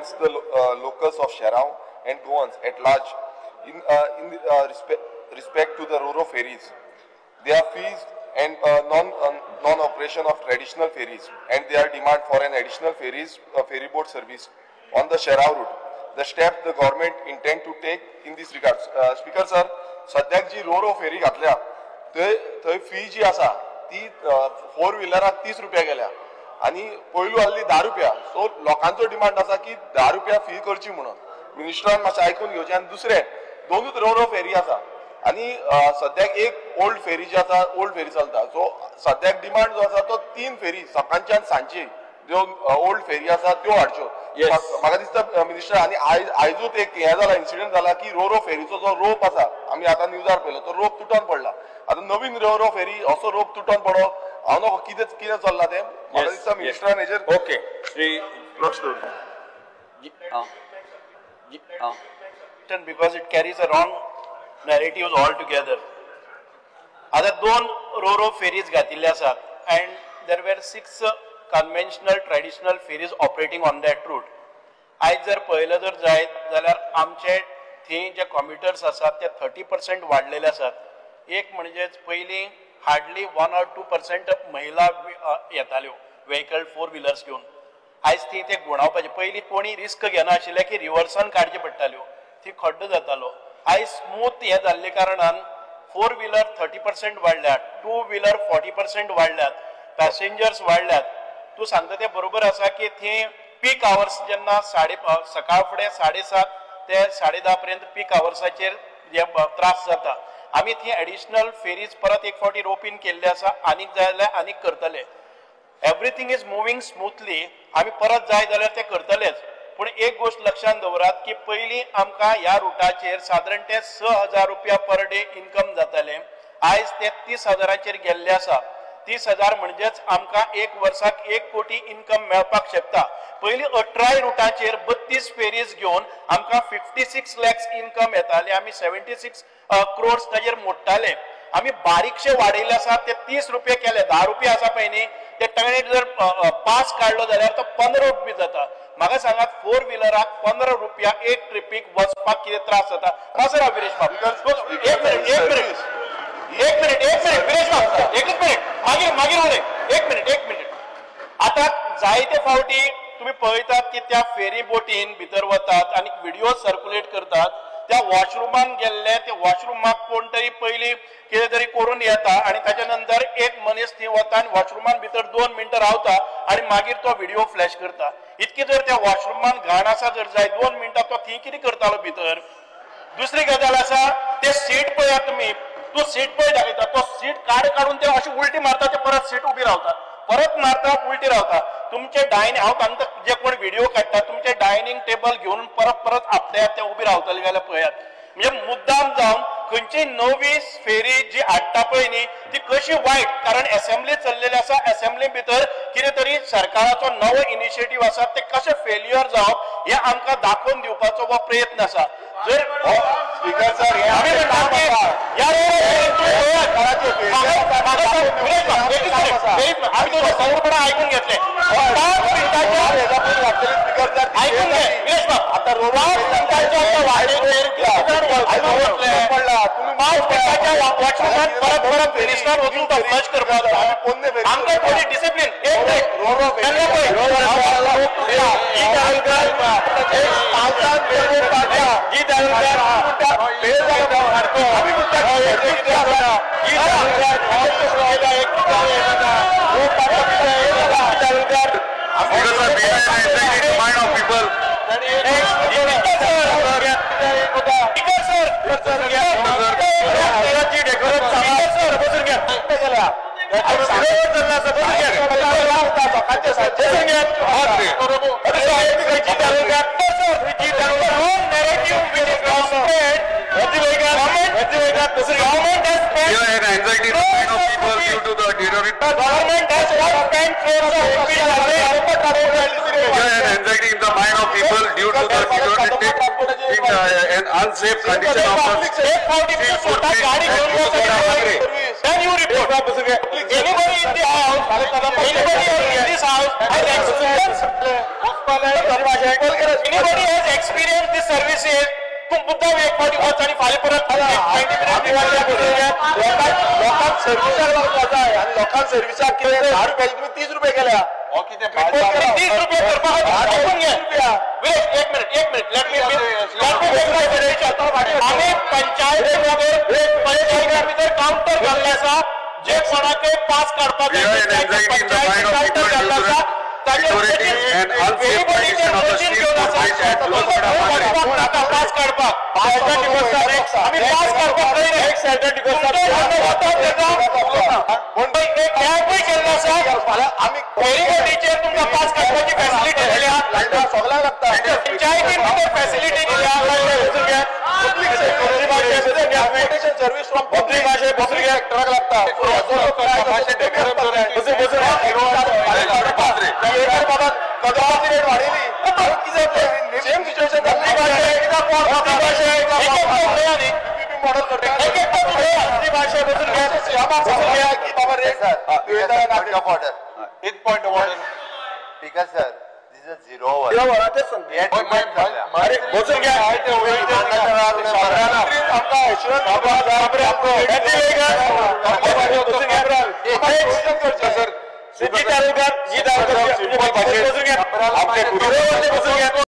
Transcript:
amongst the locals of Sherao and Goans at large in respect to the Roro ferries, their fees and non-operation of traditional ferries and their demand for an additional ferry boat service on the Sherao route. The step the government intend to take in this regard. Speaker sir, सद्याक जी रोरो फेरी घातल्या थंय fee जी आसा ती four व्हिलराक 30 रुपया गेल्या आनी पयलू आहली 10 रुपया. सो लोकांचो डिमांड आसा की 10 रुपया फी करची म्हणून. मिनिस्टरान मातशें आयकून घेवचें. आनी दुसरें दोनूच रोरो फेरी आसा आनी सद्याक एक ओल्ड फेरी जी आसा ओल्ड फेरी चलता. सो सद्याक डिमांड जो आसा तो 3 फेरी सकाळची आनी सांजची ज्यो ओल्ड फेरी आसा त्यो हाडच्यो. म्हाका दिसता मिनिस्टर आनी आयजूच एक हें जाला इन्सिडंट जाला की रोरो फेरीचो जो रोप आसा आमी आतां न्यूजार पळयलो तो रोप तुटोन पडला. आतां नवीन रोरो फेरी असो रोप तुटोन पडो हांव नको कितें कितें चल्लां तें. म्हाका दिसता मिनिस्टरान हेजेर ओके श्री लक्ष दवरचें. Because it carries a wrong narratives all together. आतां 2 रोरो फेरीज घातिल्ले आसात and there were 6 conventional traditional ferries operating on that route. आयज जर पळयलें जर जायत जाल्यार आमचे थंय जे कॉम्युटर्स आसात ते 30% वाडलेले आसात. एक म्हणजेच पयलीं हार्डली 1 or 2% महिला येताल्यो व्हेकल 4 व्हिलर्स घेवन. आयज थंय ते गुणावपाचे पयलीं कोणी रिस्क घेनाशिल्ले की रिवर्सान काडचे पडटाल्यो, थंय खड्डो जातालो. आयज स्मूथ हें जाल्ले कारणान 4 व्हिलर 30% वाडल्यात, 2 व्हिलर 40% वाडल्यात, पॅसेंजर्स वाडल्यात. तूं सांगता तें बरोबर आसा की थंय पीक आवर्स जेन्ना सकाळ फुडें 7:30 ते 10:30 पर्यंत पीक आवर्साचेर जे त्रास जाता. आमी थंय एडिशनल फेरीज परत एक फावटी रोपीन केल्ले आसा, आनीक जाय जाल्यार आनीक करतले. Everything is moving smoothly. आमी परत जाय जाल्यार ते करतलेच. पूण एक गोश्ट लक्षांत दवरात की पयलीं आमकां ह्या रुटाचेर सादारण ते 6,000 रुपया पर डे इन्कम जातालें, आयज ते 30,000 गेल्ले आसा. 30,000 म्हणजेच आमकां एक वर्साक 1 कोटी इन्कम मेळपाक शकता. पयलीं 18 रुटाचेर 32 फेरीज घेवन आमकां 56 लॅक्स इन्कम येताले, आमी 76 क्रोर्स ताजेर मोडटाले. आमी बारीकशे वाडयले आसा ते 30 रुपया केले, 10 रुपया आसा पळय न्ही ते ताणें जर पास काडलो जाल्यार तो 15 रुपया जाता. म्हाका सांगात 4 व्हिलराक 15 रुपया एक ट्रिपीक वचपाक कितें त्रास जाता. मातसो राव विरेश बाब, एक मिनिट एक मिनिट एक मिनिट एक मिनिट विरेश बाब एकच मिनिट, मागीर मागीर उलय. एक मिनिट एक मिनिट. आतां जायते फावटी तुमी पळयतात की त्या फेरी बोटीन भितर वतात आनी व्हिडिओ सर्क्युलेट करतात. त्या वॉशरुमान गेल्ले ते वॉशरुमाक कोण तरी पयलीं कितें तरी करून येता आनी ताच्या नंतर एक मनीस थंय वता आनी वॉशरुमान भितर 2 मिनटां रावता आनी मागीर तो व्हिडिओ फ्लॅश करता. इतकी जर त्या वॉशरुमान घाण आसा जर जाय 2 मिनटां तो थंय कितें करतालो भितर. दुसरी गजाल आसा ते सीट पळयात तुमी, तो सीट पळय दाखयता, तो सीट काड काडून ते अशी उलटी मारता, ते परत सीट उबी रावता, परत मारता उलटी रावता. तुमचे डायनिंग हांव तांकां जे कोण व्हिडिओ काडटा तुमचे डायनिंग टेबल घेवन परत परत आपल्यात ते उबी रावतले जाल्यार पळयात. म्हणजे मुद्दाम जावन खंयची नवी फेरी जी हाडटा पळय न्ही ती कशी वायट, कारण एसेंब्ली चल्लेली आसा, एसेंब्ली भितर कितें तरी सरकाराचो नवो इनिशिएटीव आसा ते कशें फेल्युअर जावप हें आमकां दाखोवन दिवपाचो हो प्रयत्न आसा. जर स्पीकर सर आमी म्हणटात की आमी तुमचें सगळेपणान आयकून घेतलें. 5 मिनटाच्या आयकून घे विरेश बाब, 5 मिनटाच्या वाटेचेर 5 मिनटाच्या वॉशरुमान परत परत मिनिस्टर वचून तो फ्लश करपाक आमकां थोडी डिसिप्लीन. एक minute Unsafe condition of the Then you report. Anybody in the house, anybody in this house has experience. Anybody has experienced these services? तूं मुद्दाम एक फावटी वच आनी फाल्यां परत लोकांक सर्विसाक लागता जाय आनी लोकांक सर्विसाक कितें 10 रुपयाचे तुमी 30 रुपये केल्या. 30 रुपये करपा खातीर घे. एक मिनिट एक मिनिट let me आमी पंचायती भितर कावंटर घाल्ले आसा जे कोणाकय पास काडपाक पंचायती कावंटर घाल्लो आसा पास काडपाक आमी पास काडपाक कॅबूय केल्लो आसा. फेरीबोटीचेर तुमकां पास काडपाची फॅसिलिटी दिल्या, पंचायतीन भितर फॅसिलिटी दिल्या. सर्वीस फ्रॉम पब्लीक सेक्टराक लागता. कदंबाची रेट वाडयली, सेम सिच्युएशन मॉडल करता. Point of order. Speaker sir, this is zero hour. बसून घ्या. सर, जी तालुकार, जी तालुकार, बसून घ्या.